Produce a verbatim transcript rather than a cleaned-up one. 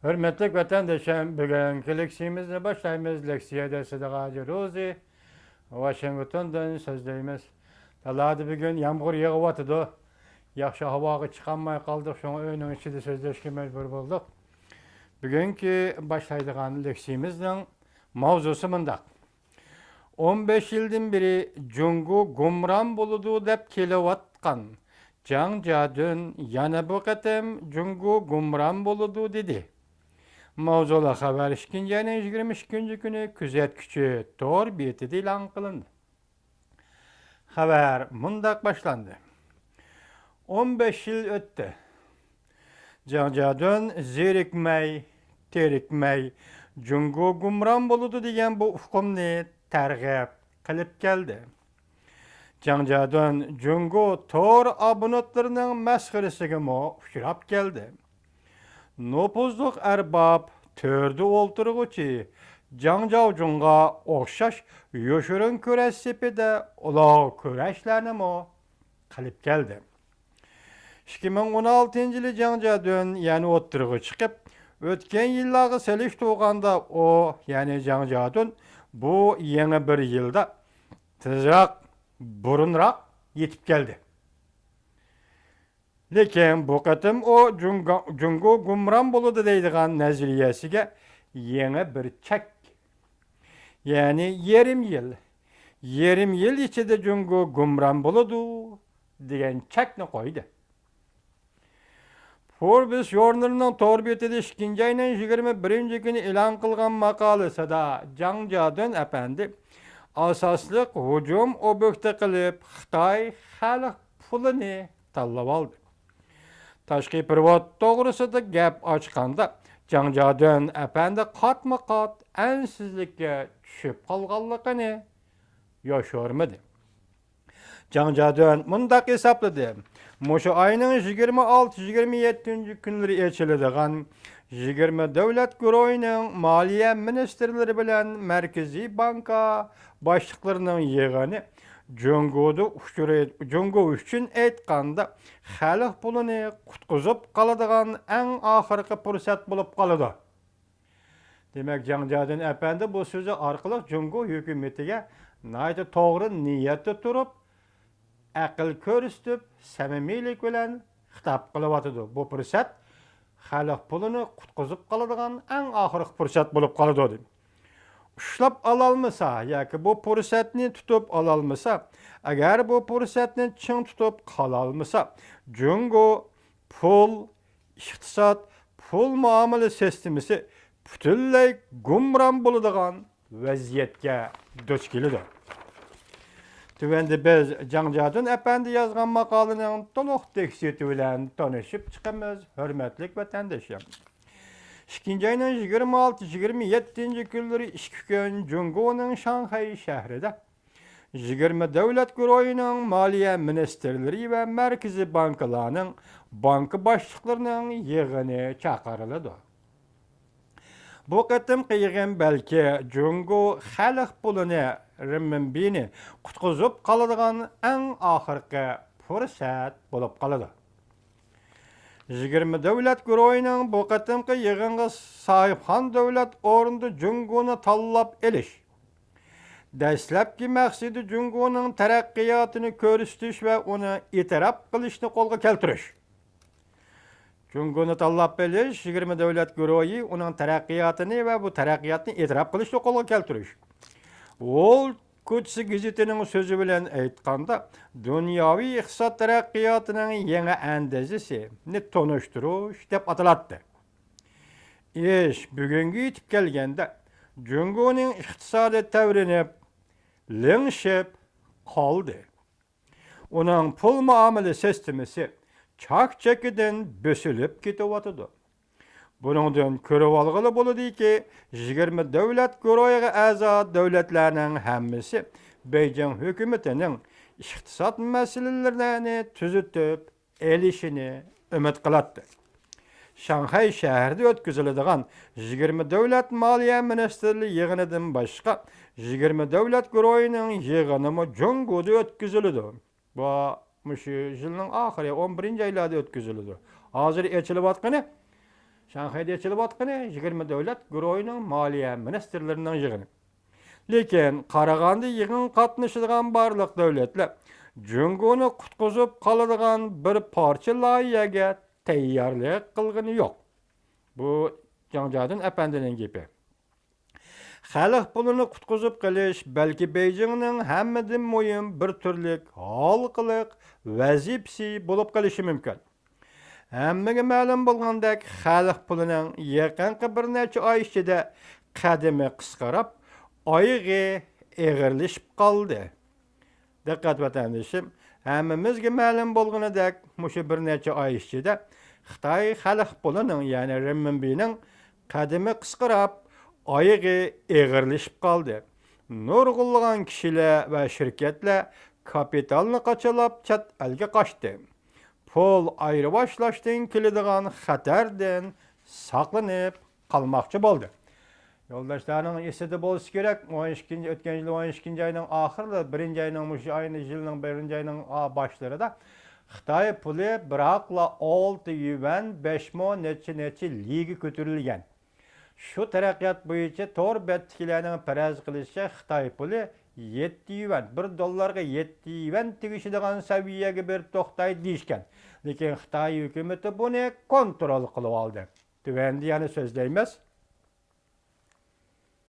ھۆرمەتلىك ۋەتەندىشىم، بۈگۈنكى لېكسىيىمىزنى باشلايمىز. لېكسىيەدە سىدىق ھاجى روزى، ۋاشىنگتوندىن سۆزلەيمىز. تالادا بۈگۈن يامغۇر يېغىۋاتىدۇ. ياخشى ھاۋاغا چىقالماي قالدۇق، شۇڭا ئۆينىڭ ئىچىدە سۆزلەشكە مەجبۇر بولدۇق. بۈگۈنكى باشلايدىغان لېكسىيىمىزنىڭ ماۋزۇسى مۇنداق. ئون بەش يىلدىن بېرى جۇڭگو گۇمران بولىدۇ دەپ كېلىۋاتقان جاڭ جيادۈن يەنە بۇ قېتىم جۇڭگو گۇمران بولىدۇ دېدى. ماۋزۇلۇق خەۋەر ئىككىنچى ئاينىڭ يىگىرمە ئىككىنچى كۈنى كۆزەتكۈچى تور بېتىدە ئېلان قىلىندى. خەۋەر مۇنداق باشلاندى. ئون بەش يىل ئۆتتى. جاڭ جيادۈن زېرىكمەي، تېرىكمەي، جۇڭگو گۇمران بولىدۇ دېگەن بۇ ئۇقۇمنى تەرغىب قىلىپ كەلدى. جاڭ جيادۈن جۇڭگو تور ئابونېنتلىرىنىڭ مەسخىرىسىگىمۇ ئۇچراپ كەلدى. نوپۇزلۇق ئەرباب تۆردە ئولتۇرغۇچى جاڭ جاۋجۇڭغا ئوخشاش يوشۇرۇن كۈرەش سېپىدە ئۇلۇغ كۈرەشلەرنىمۇ قىلىپ كەلدى. ئىككى مىڭ ئون ئالتىنچى يىلى جاڭ جيادۈن يەنە ئوتتۇرىغا چىقىپ، ئۆتكەن يىللارغا سېلىشتۇرغاندا ئۇ، يەنى جاڭ جيادۈن بۇ يېڭى بىر يىلدا تېزراق، بۇرۇنراق يېتىپ كەلدى. لېكىن بۇ قېتىم ئۇ جۇڭگو، جۇڭگو گۇمران بولىدۇ دەيدىغان نەزەرىيەسىگە يېڭى بىر چەك، يەنى يېرىم يىل، يېرىم يىل ئىچىدە جۇڭگو گۇمران بولىدۇ دېگەن چەكنى قويدى. فوربس ژۇرنىلىنىڭ تور بېتىدە ئىككىنچى ئاينىڭ يىگىرمە بىرىنچى كۈنى ئېلان قىلغان ماقالىسىدا جاڭ جيادۈن ئەپەندى ئاساسلىق ھۇجۇم ئوبيېكتى قىلىپ خىتاي خەلق پۇلىنى تاللىۋالدى. تاشقى پېرېۋوت توغرىسىدا گەپ ئاچقاندا، جاڭ جيادۈن ئەپەندى قاتمۇ قات ئەنسىزلىككە چۈشۈپ قالغانلىقىنى يوشۇرمىدى. جاڭ جيادۈن مۇنداق ھېسابلىدى: مۇشۇ ئاينىڭ يىگىرمە ئالتە، يىگىرمە يەتتىنچى كۈنلىرى ئېچىلىدىغان يىگىرمە دۆلەت گۇرۇھىنىڭ مالىيە مىنىستىرلىرى بىلەن مەركىزىي بانكا باشلىقلىرىنىڭ يىغىنى جۇڭگودا ئۇچۇرى، جۇڭگو ئۈچۈن ئېيتقاندا، خەلق پۇلىنى قۇتقۇزۇپ قالىدىغان ئەڭ ئاخىرقى پۇرسەت بولۇپ قالىدۇ. دېمەك، جاڭ جيادۈن ئەپەندى بۇ سۆزى ئارقىلىق جۇڭگو ھۆكۈمىتىگە ناھايىتى توغرا نىيەتتە تۇرۇپ، ئەقىل كۆرسىتىپ، سەمىمىيلىك بىلەن خىتاب قىلىۋاتىدۇ. بۇ پۇرسەت خەلق پۇلىنى قۇتقۇزۇپ قالىدىغان ئەڭ ئاخىرقى پۇرسەت بولۇپ قالىدۇ، دېدى. ئۇشلاپ ئالالمىسا ياكى بۇ پۇرسەتنى تۇتۇپ ئالالمىسا، ئەگەر بۇ پۇرسەتنى چىڭ تۇتۇپ قالالمىسا، جۇڭگو پۇل، ئىقتىساد، پۇل مۇئامىلە سىستېمىسى پۈتۈنلەي گۇمران بولىدىغان ۋەزىيەتكە دۇچ كېلىدۇ. تۆۋەندە بىز جاڭ جيادۈن ئەپەندى يازغان ماقالىنىڭ تولۇق تېكىستى بىلەن تونۇشۇپ چىقىمىز، ھۆرمەتلىك ۋەتەندىشىم. ئىككىنچى ئاينىڭ يىگىرمە ئالتە، يىگىرمە يەتتىنچى كۈنلىرى ئىككى كۈن جۇڭگونىڭ شاڭخەي شەھىرىدە يىگىرمە دۆلەت گۇرۇھىنىڭ مالىيە مىنىستىرلىرى ۋە مەركىزىي بانكىلارنىڭ بانكا باشلىقلىرىنىڭ يىغىنى چاقىرىلىدۇ. بۇ قېتىمقى يىغىن بەلكى جۇڭگو خەلق پۇلىنى، رېنمىنبىنى قۇتقۇزۇپ قالىدىغان ئەڭ ئاخىرقى پۇرسەت بولۇپ قالىدۇ. يىگىرمە دۆلەت گۇرۇھىنىڭ بۇ قېتىمقى يىغىنغا ساھىبخان دۆلەت ئورنىدا جۇڭگونى تاللاپ ئېلىش، دەسلەپكى مەقسىتى جۇڭگونىڭ تەرەققىياتىنى كۆرسىتىش ۋە ئۇنى ئېتىراپ قىلىشنى قولغا كەلتۈرۈش. جۇڭگونى تاللاپ ئېلىش، يىگىرمە دۆلەت گۇرۇھى ئۇنىڭ تەرەققىياتىنى ۋە بۇ تەرەققىياتنى ئېتىراپ قىلىشنى قولغا كەلتۈرۈش. ۋول كوچىسى گېزىتىنىڭ سۆزى بىلەن ئېيتقاندا، دۇنياۋى ئىقتىساد تەرەققىياتىنىڭ يېڭى ئەندىزىسىنى تونۇشتۇرۇش دەپ ئاتىلاتتى. ئىش بۈگۈنگە يېتىپ كەلگەندە، جۇڭگونىڭ ئىقتىسادى تەۋرىنىپ، لىڭشىپ قالدى. ئۇنىڭ پۇل مۇئامىلە سىستېمىسى چاك-چېكىدىن بۆسۈلۈپ كېتىۋاتىدۇ. بۇنىڭدىن كۆرۈۋالغىلى بولىدۇكى، يىگىرمە دۆلەت گۇرۇھىغا ئەزا دۆلەتلەرنىڭ ھەممىسى بېيجىڭ ھۆكۈمىتىنىڭ ئىقتىساد مەسىلىلىرىنى تۈزىتىپ ئېلىشىنى ئۈمىد قىلاتتى. شاڭخەي شەھىرىدە ئۆتكۈزۈلىدىغان يىگىرمە دۆلەت مالىيە مىنىستىرلىرى يىغىنىدىن باشقا، يىگىرمە دۆلەت گۇرۇھىنىڭ يىغىنىمۇ جۇڭگودا ئۆتكۈزۈلىدۇ. بۇ مۇشۇ يىلنىڭ ئاخىرى، ئون بىرىنچى ئايلاردا ئۆتكۈزۈلىدۇ. ھازىر ئېچىلىۋاتقىنى شاڭخەيدە ئېچىلىۋاتقىنى يىگىرمە دۆلەت گۇرۇھىنىڭ مالىيە مىنىستىرلىرىنىڭ يىغىنى. لېكىن قارىغاندا يىغىنغا قاتنىشىدىغان بارلىق دۆلەتلەر جۇڭگونى قۇتقۇزۇپ قالىدىغان بىر پارچە لايىھەگە تەييارلىق قىلغىنى يوق. بۇ جاڭ جيادىن ئەپەندىنىڭ گېپى. خەلق پۇلىنى قۇتقۇزۇپ قېلىش بەلكى بېيجىڭنىڭ ھەممىدىن مۇھىم بىر تۈرلۈك ھالقىلىق ۋەزىپىسى بولۇپ قېلىشى مۇمكىن. ھەممىگە مەلۇم بولغاندەك، خەلق پۇلىنىڭ يېقىنقى بىر نەچچە ئاي ئىچىدە قەدىمى قىسقىراپ، ئايىغى ئېغىرلىشىپ قالدى. دىققەت ۋەتەندىشىم، ھەممىمىزگە مەلۇم بولغىنىدەك، مۇشۇ بىر نەچچە ئاي ئىچىدە خىتاي خەلق پۇلىنىڭ، يەنى رېنمىنبىنىڭ قەدىمى قىسقىراپ، ئايىغى ئېغىرلىشىپ قالدى. نۇرغۇنلىغان كىشىلەر ۋە شىركەتلەر كاپىتالنى قاچىلاپ چەت ئەلگە قاچتى. پۇل ئايرىۋاشلاشتىن كېلىدىغان خەتەردىن ساقلىنىپ قالماقچى بولدى. يولداشلارنىڭ ئېسىدە بولسا كېرەك، ئون ئىككىنچى، ئۆتكەن يىل ئون ئىككىنچى ئاينىڭ ئاخىرىدا، بىرىنچى ئاينىڭ، مۇشۇ ئاينى، يىلنىڭ بىرىنچى ئاينىڭ ئا-، باشلىرىدا خىتاي پۇلى بىراقلا ئالتە يۈەن، بەش مو نەچچە نەچچە لىگە كۆتۈرۈلگەن. شۇ تەرەققىيات بويىچە تور بەتتىكىلەرنىڭ پەرەز قىلىشىچە، خىتاي پۇلى يەتتە يۈەن، بىر دوللارغا يەتتە يۈەن تېگىشىدىغان سەۋىيەگە بېرىپ توختايدۇ دېيىشكەن. لېكىن خىتاي ھۆكۈمىتى بۇنى كونترول قىلىۋالدى. تۆۋەندە يەنە سۆزلەيمىز.